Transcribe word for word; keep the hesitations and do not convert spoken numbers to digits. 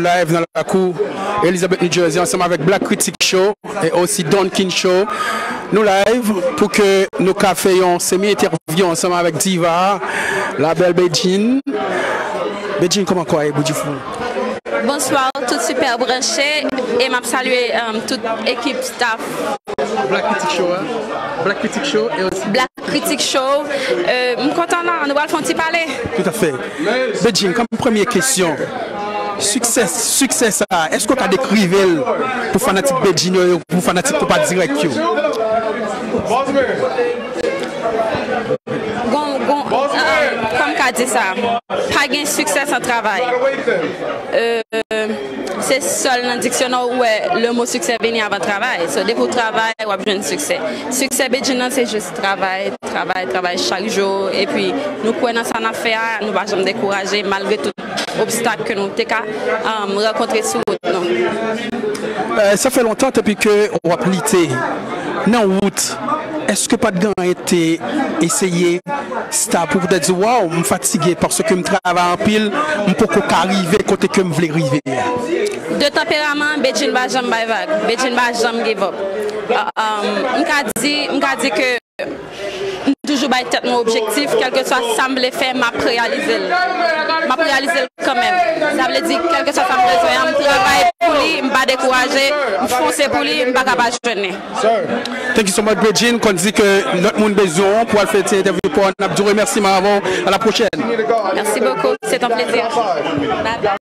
live nan lakou Elizabeth, New Jersey, ansanm avèk Black Critic Show e osi Don King Show. Nou live pou ke nou ka fè yon semi entèvyou ansanm avèk Diva, la belle Bedjine. Bedjine, kòman kò a ye, Boudifou? Bonswa, tout sipè branche, e m ap salye, um, tout ekip staff Black Critic Show, hein? Black Critic Show e osi Black Critic Show. Euh, m kontan la, nou pral fè yon ti pale. Tout à fait. Bedjine, kòm premye kesyon, siksè, siksè sa, èske w ka dekrive l pou fanatik Bedjine yo, pou fanatik Konpa Dirèk yo? Gon, gon, euh, kòm ka di sa, pa gen siksè san travay. Euh, se sèl nan diksyonè ou wè le mot succès vini avan travay. So, depi w travay, w ap jwenn siksè. Siksè Bedjine nan, se jis travay, travay, travay chak jou. Epi, nou kwè nan sa n ap fè a, nou pa janm dekouraje, malgre tout obstak ke nou te ka, um, rankontre sou wout nou. Euh, sa fè lontan depi ke w ap lite. Nan wout, èske pa t gen anyen te eseye staff pou poutèt di, "Waw, m fatige paske m travay anpil, m poko ka rive kote ke m vle rive a"? De tanperaman, Bedjine pa janm bay vag, Bedjine pa janm give up. Uh, um, m ka di, m ka di ke m toujou bay tèt mwen objektif, kèlkeswa sa m vle fè, m ap reyalize l. M ap reyalize l kanmenm. Sa vle di, kèlkeswa sa m bezwen an, m travay pou li, m pa dekouraje, m fonse pou li, m pa ka pa jwenn li. Thank you so much, Bedjine. Konn di ke lòt moun bezwen w pou al fè ti entèvyou pou w, n ap di w remèsiman avan w. À la prochaine. Merci beaucoup. C'est un plaisir. Bye bye.